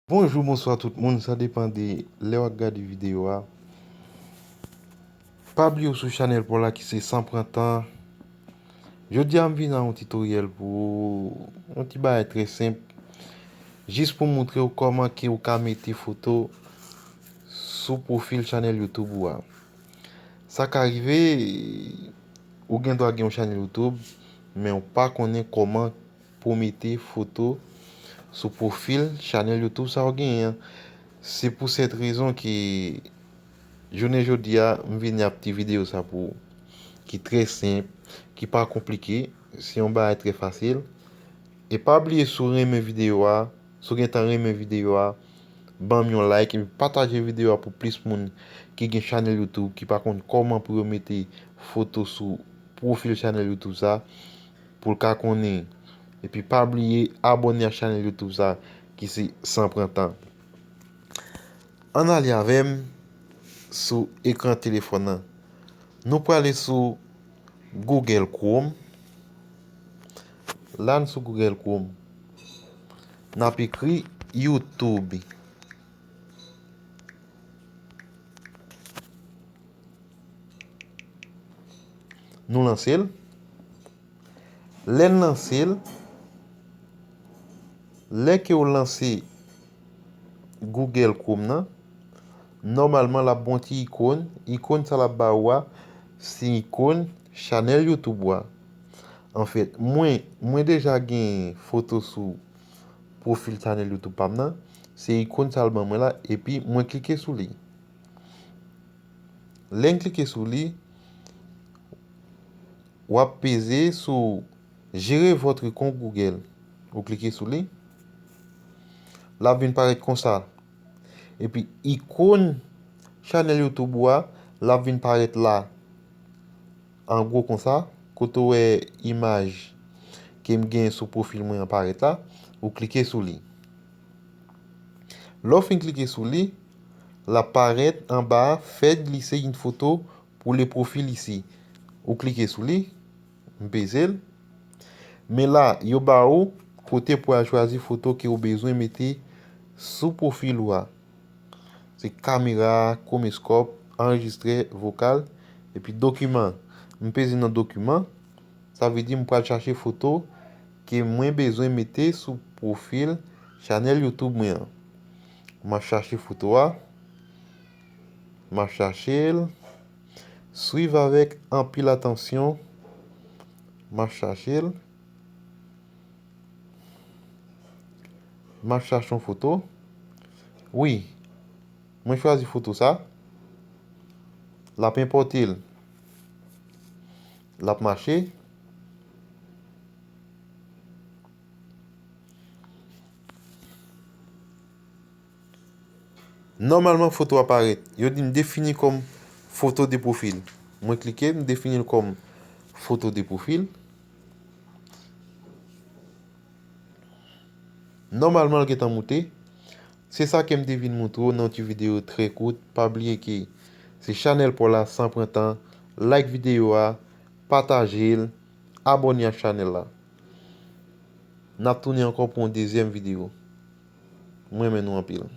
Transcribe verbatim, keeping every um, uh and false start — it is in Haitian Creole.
Bonjou, bonswa tout moun, sa depann de lè w ap gade videyo a. Pa bliye w sou chanèl pa w la ki se San Pran Tan. Jodi a m vin a yon titoryèl pou yon ti bagay trè senp, jis pou montre w kòman ke w ka mete foto sou pwofil chanèl YouTube ou a. Sa ka rive, ou gen dwa gen yon chanèl YouTube, men w pa konnen kòman pou mete foto sou pwofil chanèl YouTube sa w genyen an. Se pou sèt rezon ke jounen jodi a, m vini ak ti videyo sa pou ou, ki trè senp, ki pa konplike, se yon bagay trè fasil. E pa bliye, si w renmen videyo a, si w gentan renmen videyo a, ban m yon like epi pataje videyo a pou plis moun ki gen chanèl YouTube, ki pa konn kòman pou yo mete foto sou pwofil chanèl YouTube sa, pou l ka konnen. Epi pa bliye abòne ak chanèl YouTube sa ki se San Pran Tan. Ann ale avè m sou ekran telefòn nan. Nou prale sou Google Chrome. La n sou Google Chrome. N ap ekri YouTube. Nou lanse l. Lè n lanse l, lè ke w lanse Google Chrome nan, nòmalman l ap ba w yon ti ikòn. Ikòn sa l ap ba ou a, se ikòn chanèl YouTube ou a. Anfèt, mwen, mwen deja gen foto sou pwofil chanèl YouTube pa m nan. Se ikòn sa l ban mwen la, epi mwen klike sou li. Lè n klike sou li, w ap peze sou Gérer votre compte Google. Ou klike sou li. L ap vin parèt konsa. Epi ikòn chanèl YouTube ou a, l ap vin parèt la. An gwo konsa, kote w wè imaj ke m gen sou pwofil mwen an parèt la, ou klike sou li. Lè w fin klike sou li, l ap parèt anba a, Fè glisser une photo pour le profil ici. Ou klike sou li, m peze l. Men la, yo ba ou kote pou al chwazi foto ke ou bezwen mete sou pwofil ou a. Se kamera, chromoscope, enregistreur vocal, epi dokiman. M peze nan dokiman, sa vle di m pral chache foto ke mwen bezwen mete sou pwofil chanèl YouTube mwen an. M ap chache foto a. M ap chache l. Swiv avèk anpil atansyon. M ap chache l. M ap chache yon foto. Wi. Mwen chwazi foto sa. L ap enpòte l. L ap mache. Nòmalman, foto a parèt. Yo di m defini kòm foto de profil. Mwen klike, m defini l kòm foto de profil. Nòmalman, l gentan moute. Se sa ke m te vin montre w nan yon ti videyo trè kout. Pa bliye ke se chanèl pa w la, San Pran Tan. Like videyo a, pataje l, abòne ak chanèl la. N ap tounen ankò pou yon dezyèm videyo. Mwen renmen nou anpil.